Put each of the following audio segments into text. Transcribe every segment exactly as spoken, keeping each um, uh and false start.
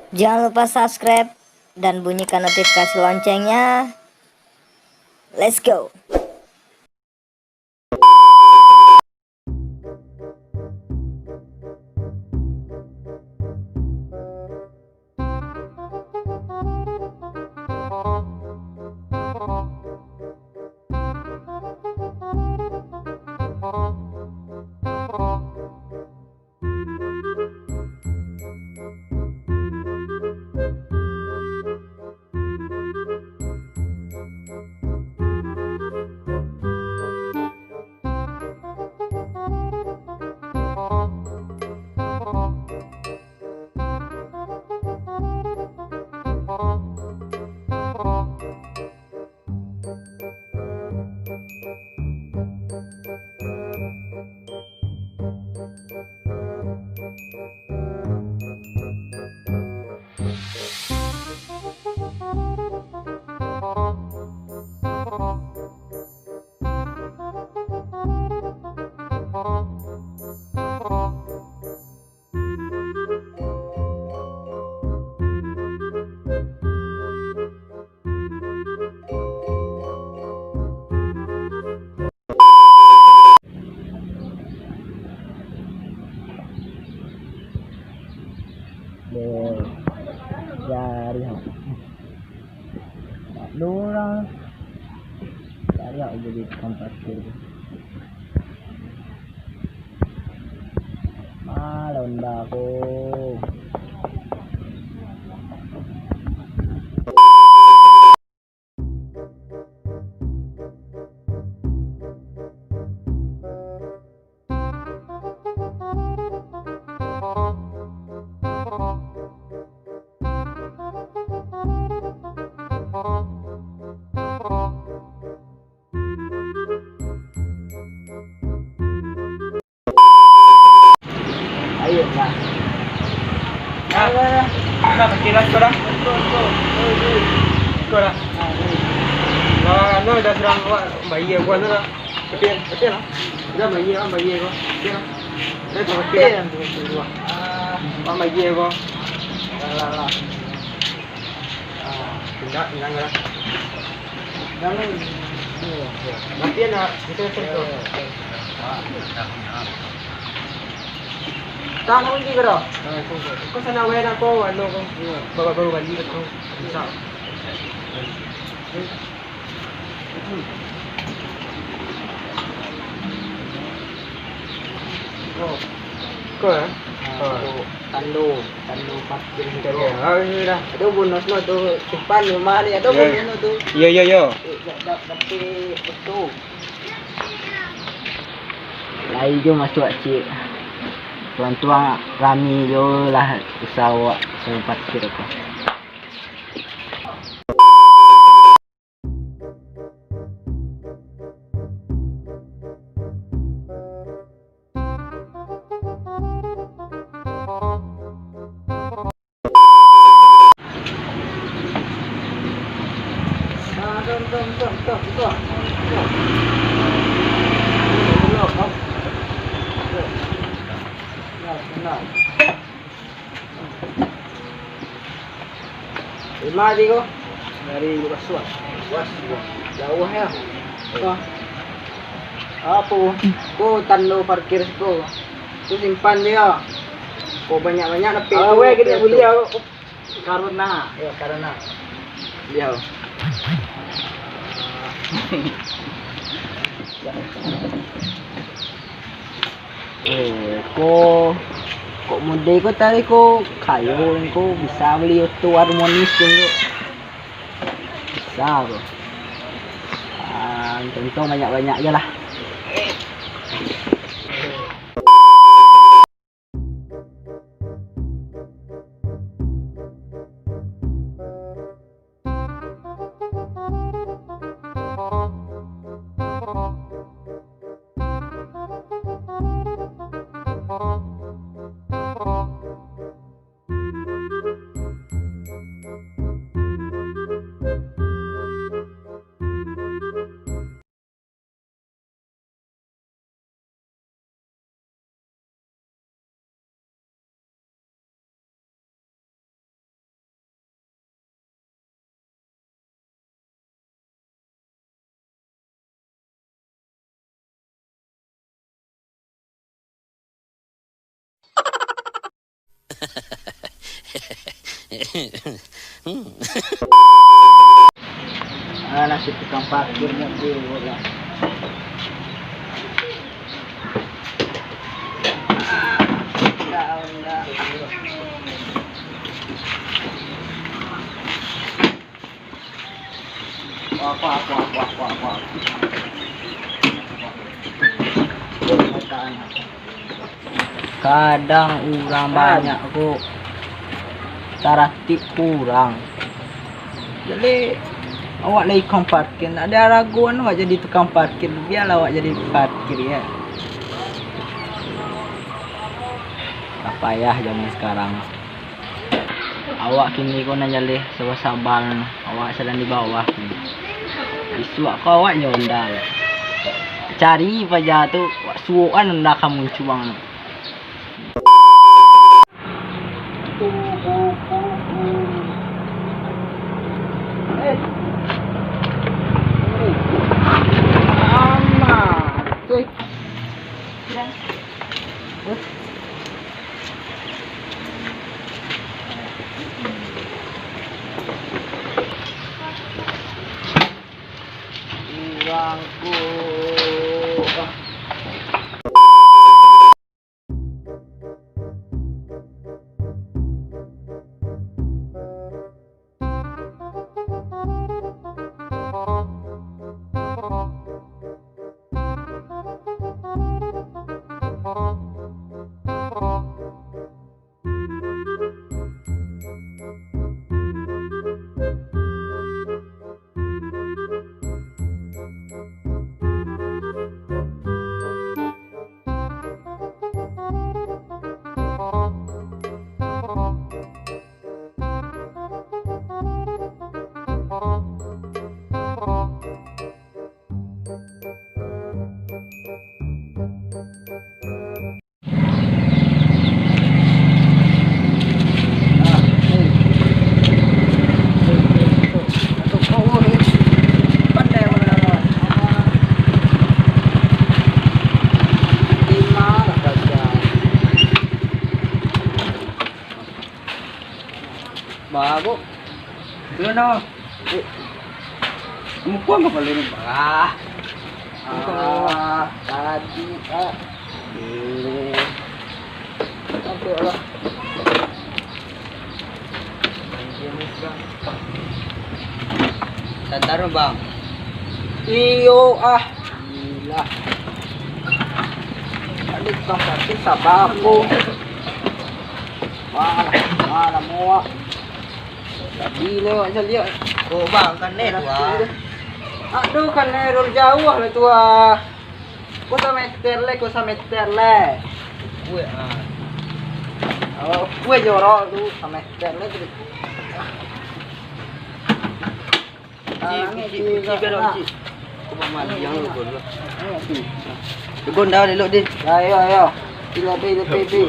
Jangan lupa subscribe dan bunyikan notifikasi loncengnya. Let's go. Dari, dari jadi tukang parkir tu. Malah Honda ko. Ayo lah. Nah, nah, pakai lah, kau dah. Kau dah. Lah, anu dah surang awak bayia aku anu lah. Betul, betul lah. Dah bayia, bayia kau. Betul lah. Dah kau pakai lah. Betul lah. Awak bayia kau. Lah, lah, lah. Ah, pindah, pindah, pindah. Pindah, pindah. Mati nak, kita terus. Tahan lagi ke dah? Kau sana wae nak kau, anu kau. Bawa baru balik kau. Bisa. Kau, eh? Ah, tu tando, tando parkir tu. Oke, ah, iyo dah. Ado bonus no tu, simpan di rumah ni, ado bonus no tu. Iyo, iyo, iyo. Eh, da-, da-, dapek betul. Lai jo masuak, cik. Tuang-tuang rami jo lah usaho, usaho parkir ko. Lima tadi ko. Dari Bukasuak. Bukasuak. Jauah ya. Ko. Apo? Ko tando parkir siko. Tu simpan dio. Ko banyak-banyak dapek tu. Awak kini buliah. Karuna. Yo, karuna. Yo. Eh, ko, kok mode ko tadi ko kayo ko bisa bali oto harmonis ko. Bisa ko. Ah, untuang banyak-banyak je lah. Ah, nasib tukang parkirnyo tu lah. Kadang urang banyak ko, taratib kurang. Jadi, awak lai tukang parkir, ndak ado aragoan awak jadi tukang parkir, bialah awak jadi parkir, ya. Lah payah zaman sekarang. Awak kini ko nan jaleh saba-saba, awak sadang di bawah kini. Isuak ko awak nyo onda, cari paja tu, awak suokan onda ka muncuang. Bagus. Turun, no. Eh. Muka apa kalau ni? Ah. Ah, tadi, ah. Eh. Sampai lah. Santai, Bang. Iyo, ah. Gila. Tadi tukang parkir sabar ko. Wah, wah, lamo, wah. Tadi lewat sajo liek. Oh, Bang, kan ni lah tu, ah. Aduh, kan ni rol jauah lah tu, ah. Ko sameter le, ko sameter le. Kuek, ah. Oh, kuek jorok tu, sameter le tu. Kunci, kunci, kunci biar dah kunci. Aku buat mandi yang lu, gol lu. Ayo, Ci. Gonda elok, Din. Ya, ayo, ayo. Pi lah, pi, pi, pi.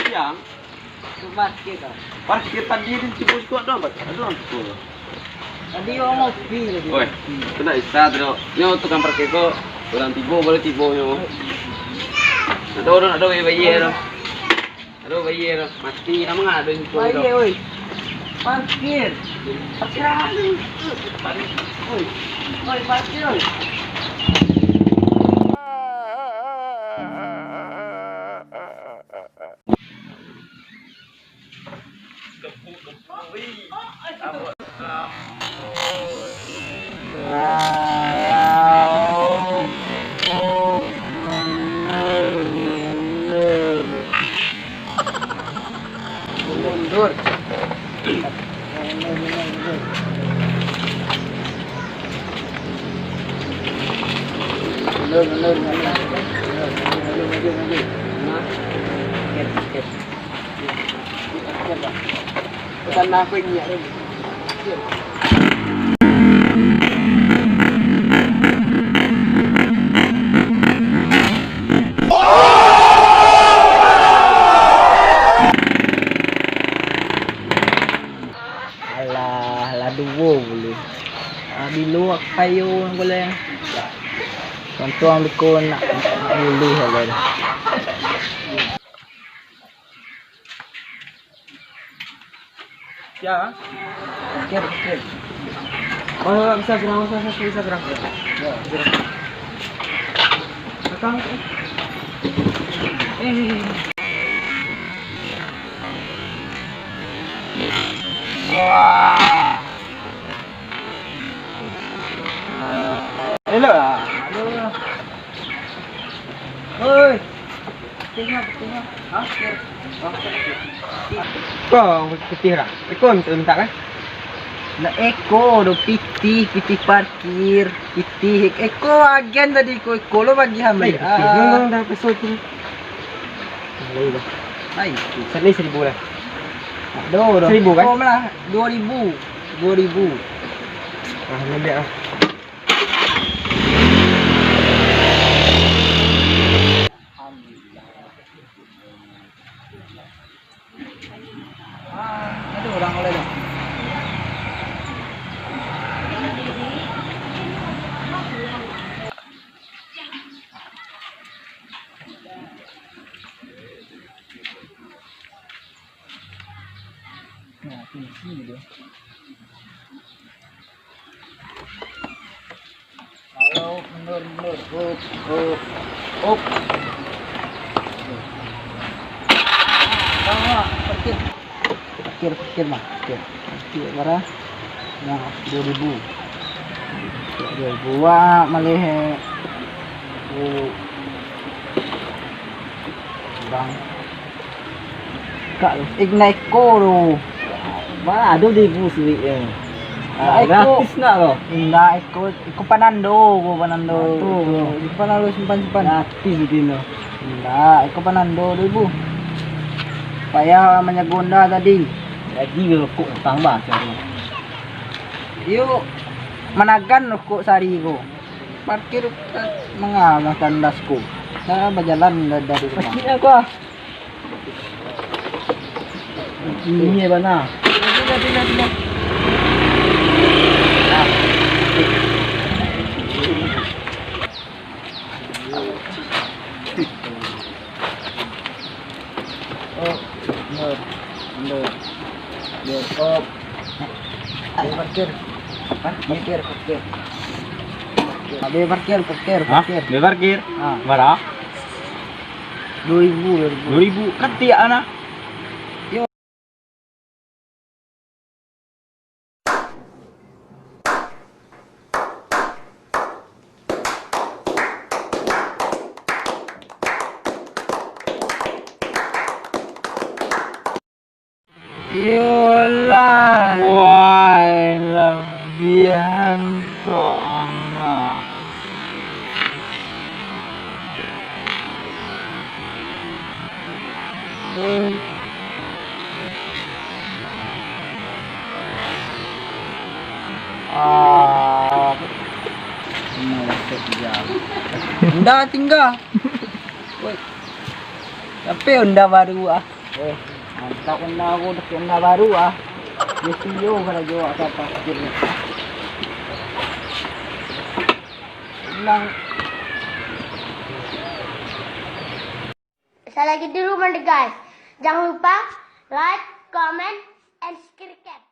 Siang. Tu parkir, kan? Parkir tadi di situ, situ ado, Bang. Ado lampu. Tadi urang ngopi tadi. Oi, tu ndak bisa tu. Nyo tukang parkir ko, urang tibo baru tibo nyo. Ado urang, ado bayar-bayar tu. Ado bayar tu. Mati, nama ndak ado info tu. Bayar, oi. Parkir. Parkir. Oi. Oi, parkir, oi. Mundur. Mundur, mundur, mundur. Mundur, mundur, mundur, mundur. Nah. Bukan aku yang nyiak tu. Ayo, boleh. Untuang biko nak, nak bulih, boleh. Ya. Oke, oke. Oh, bisa gerang, bisa, bisa, bisa gerang. Ya, gerang. Belakang. Eh. Wah. Elok lah. Oi. Pitih lah, pitih lah. Hah? Pitih. Ko pitih lah. Iko mintak, mintak kan? Nah, iko do pitih, pitih parkir, pitih. Iko agen tadi, iko, iko lo bagi hambai. Eh, pitih. Ah. Nang, nang, dah peso tu. Lai lah. Lai. Sari saribu lah. Aduh, aduh. Saribu kan? Ko lah, duo ribu. Duo ribu. Ah, ambiak lah. Ah, aduh, urang oleh dah. Nah, kunci dia. Halo, mundur, mundur. Up, up, up. Bang, Bang, parkir. Parkir, parkir, Bang. Parkir. Parkir bara? Nah, duo ribu. Duo ribu, wah, maleh. Oh. Bang. Kak, eh, nak iko tu. Mana ado di ibu suik eh. Ah, iko. Gratis nak tu. Indak, iko, iko panando, ko panando. Ah, tu. Iko panando simpan-simpan. Gratis di sini. Indak, iko panando tu, Ibu. Payah manjago onda tadi. Jadi rokok utang bah, caro. Iyo, managan rokok sari ko. Parkir, eh, manga makan das ko. Sa bajalan da-, dari rumah. Sakik aku ah. Ini bana. Oh, bener. Bener. Bener. Stop. Ayo parkir. Hah? Parkir, parkir. Parkir. Habis parkir, parkir, hah? Parkir. Habis parkir? Ah. Bara? Duo ribu, duo ribu. Duo ribu. Katiak ana. Yo. Iyolah, wai labiahan tu anak. Ah. Onda tingga. Woi. Tapi onda baru ah. Eh, mantap onda ko, dakek onda baru ah. Yo siyo karajo asa parkir. Tenang. Salagi dulu mah, guys. Jangan lupa like, comment, and subscribe.